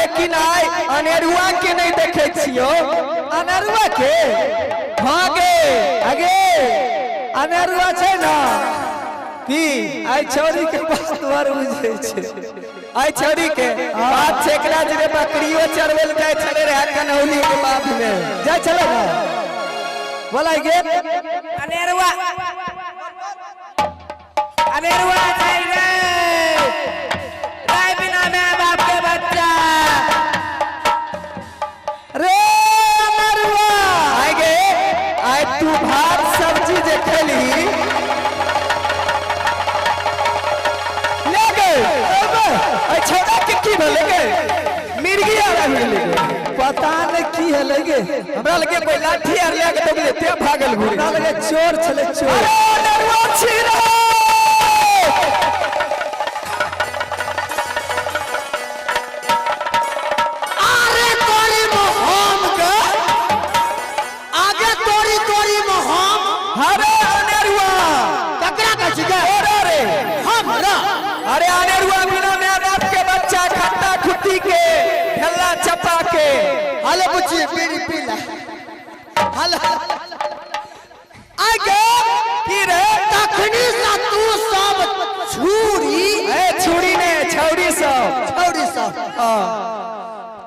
लेकिन आइ अनेरुआ के नहीं देखे छियो। अनेरुआ के? हाँ गे। अगे अनेरुआ छै ना की? आइ छौरी के बात बड़ बुझै छै। आइ छौरी के बात छै, एकरा जे बकरियो चरबै लए जाइ छलै रहे कन्हौली के बाप में जाइ छलै ना। बोलाइ गे अनेरुआ, अनेरुआ छै रे, राय बिना my बाप के बच्चा रे अनेरुआ। आइ गे, आइ तू भात सब्जी जे खेली ले गे, आइ छौड़ा के की भेलै गे? मिर्गी आ गेलै गे। पता नहीं की हेलै गे। हमरा लगे कोई लाठी आर लए के दौड़ले ते भागल घुरी। हमरा लगे चोर छलै, चोर। अरे अनेरुआ छी रे। अरे तोरी मोहम के आगे तोरी तोरी मोहम। अरे अनेरुआ ककरा कहै छी गे? अरे रे हमरा। अरे अनेरुआ बिना my बाप के बच्चा, खट्टा खुट्टी के ठेला चपा के। हले बुच्ची बीड़ी पी ले। हले आगे की रे? तखनी से तू सब छुरी। ए छुरी ने छौरी सब। छौरी सब।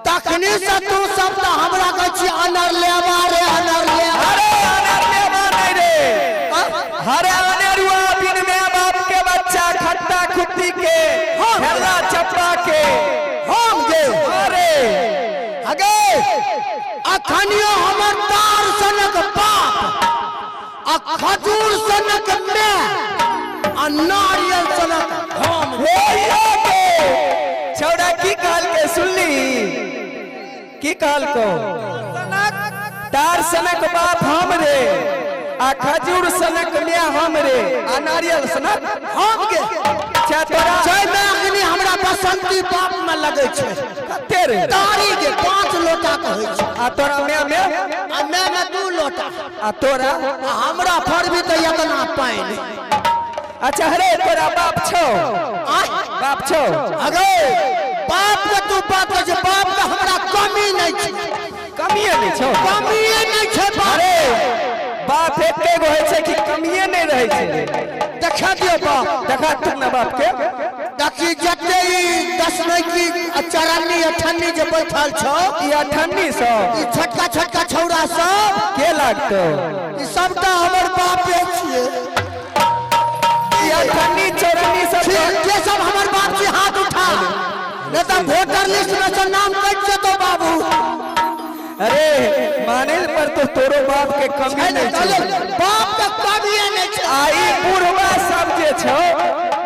तखनी से तू सब तो हमरा कहै छी अनर लेबा रे, अनर लेबा। अरे अनर लेबा नहीं रे। अरे अनेरुआ बिन my बाप के बच्चा, खट्टा खुट्टी के ठेला चपा के। हम गे। अरे अगे अखनियो हमर तार सनक बाप आ खजूर सनक my आ नारियल सनक हम। के छौड़ा की कहल के सुनली? की कहल को? तार सनक बाप हम रे, आ खजूर सनक my हम रे, आ नारियल सनक हम गे। तोरा जय में अग्नि हमरा बसंती बाप में लगे छै। कते रे? तारी के 5 लोटा कहै छै। आ तोरा my में? आ my में 2 लोटा। आ तोरा? आ हमरा फरबी तऽ एतना पानि। अच्छा अरे तोरा बाप छौ? बाप छौ? अगे बाप के तू बात कहै छै, बाप के हमरा कमी नहि छै। कमिए नहि छौ? कमिए नहि छै बाप। अरे बाप एके गो होइ छै कि कमिए नहि रहै छै? देखा दियौ बाप। देखा तू ना बाप के। देखी जते ई दसनैकी चरन्नी अठन्नी जे बैठल छौ, ई अठन्नी सब, ई छोटका छोटका छौड़ा सब के लागतौ? ई सबटा हमर बापे छियै। ई अठन्नी चौरन्नी सब जे सब हमर बाप छी हाथ उठा, नहीं तो वोटर लिस्ट में से नाम कटि जेतौ बाबू। अरे माने पर तो तोरो बाप के कमी नहीं छै। बाप के कमी नहीं छै। आ ई बुढ़वा सब जे छौ,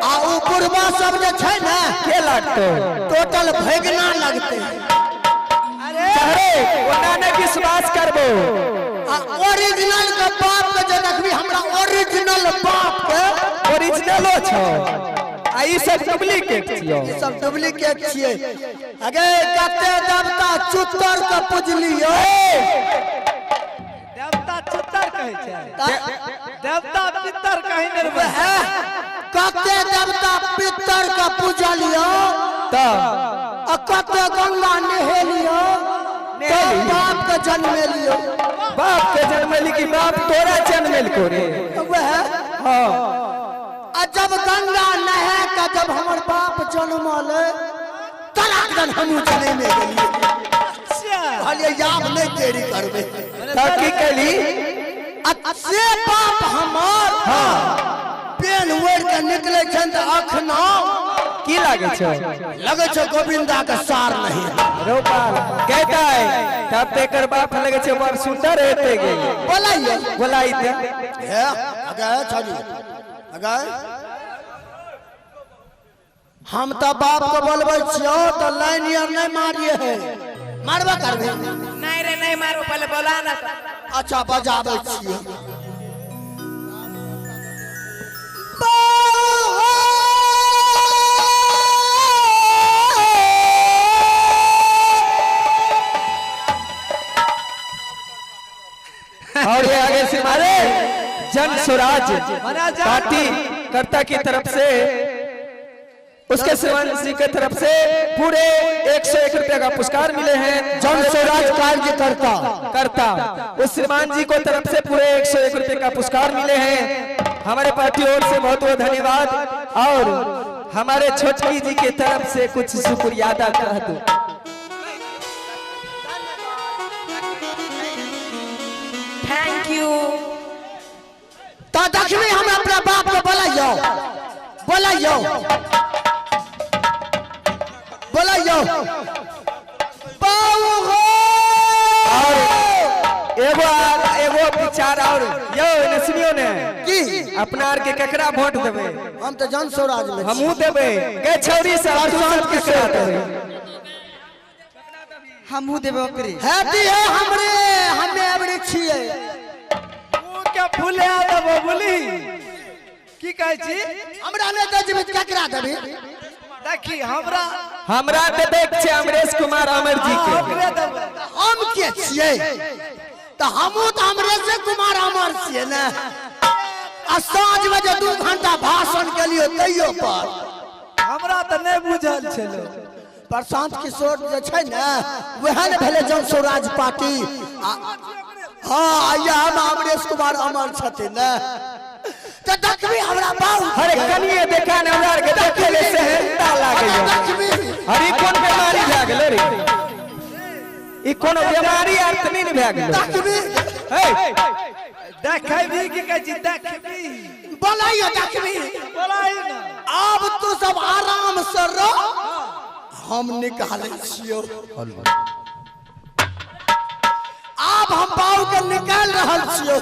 आ उ बुढ़वा सब जे छै ने के लागतौ? टोटल भगना लगतै। अरे ओना नहि विश्वास करबो। आ ओरिजिनल के बाप के जे देखबी, हमरा ओरिजिनल बाप के ओरिजिनलो छौ। आ ई सब डुप्लीकेट छियौ। ई सब डुप्लीकेट छियै। अगे कते देवता चुत्तर के पुजलियो। देवता चुत्तर कहै छै, देवता पितर कहीं नहि रहबै। कते देवता पितर के पूजलियो तऽ आ कते गंगा नहेलियो, बाप के जन्मेलियो। बाप के जन्मेली कि बाप तोरा जन्मेलको रे? वएह। हाँ। आ जब गंगा नहा के जब हमर बाप जन्मल तलाक दन हमहूँ जन्मे गेलियै। कहलियै आब नहि देरी करबै। तऽ की कैली? आ से बाप हमर हाँ पेन ओढ़ि के निकलै छनि तऽ अखनो की लागै छौ? लगै छौ गोविंदा के सार नहीं। रोपाल कहता है तब तेकर बाप लगे छौ बड़ सुंदर हेतै गे। बोलाइए बोलाइते। हे अगे छाजी अगे हम तऽ बाप के बोलबै छियौ तऽ लाइन आर नहि मारिए है। मारबे करबै? नहीं रे नहीं मारो, पहले बोला ना। अच्छा बजाबै छियै। और ये आगे से मारे जन स्वराज पार्टी कर्ता की तरफ से उसके श्रीमान जी के तरफ से पूरे 101 रुपए का पुरस्कार मिले हैं। जन स्वराज कार्यकर्ता करता उस श्रीमान जी को तरफ से पूरे 101 रुपए का पुरस्कार मिले हैं। हमारे पार्टी ओर से बहुत बहुत धन्यवाद। और हमारे छोटकी जी के तरफ से कुछ शुक्रिया अदा कह दो। Thank you. तो देखबी हम अपना बाप के बोलाइयो बोलाइयो बोलाइयो बाबू हो। और एगो एगो विचार और यो ने सुनियो ने की अपना आर के केकरा वोट देबे? हम तो जन स्वराज में हमहू देबे। के छौरी सब तू सब केकरा देबे? हमहू देबे ओकरे। हैती है हमरे हमे अबरी छिए के फूले देबो बोली की कहै छी? हमरा नै दे जीवित केकरा देबी? देखी हमरा हमरा ते देख छै अमरेश कुमार अमर जी के। ओकरे देबै। हम के छिए? तो हमहू तो अमरेश कुमार अमर छिए ने। आ साँझ में जे 2 घंटा भाषण के लिए तैयो पर हमरा तो नहीं बुझल छलो। प्रशांत किशोर जे छै ने वएह ने भेलै जन स्वराज पार्टी। हाँ आइया हम अमरेश कुमार अमर छथिन ने। तो देखबी हमरा बाबू। अरे कनिए देखा ने हमरा के देखे ले सेहनता लागैया। अरे कोन बीमारी भए गेलै रे? ई कोनो बीमारी आर त नहीं भए गेलै? देखबी हे देखबी की कहै छी? देखबी बोलाइयो देखबी बोलाइयो ना। आब तू सब आराम से रह, हम निकालै छियौ। आब हम बाबू के निकाल रहल छियौ।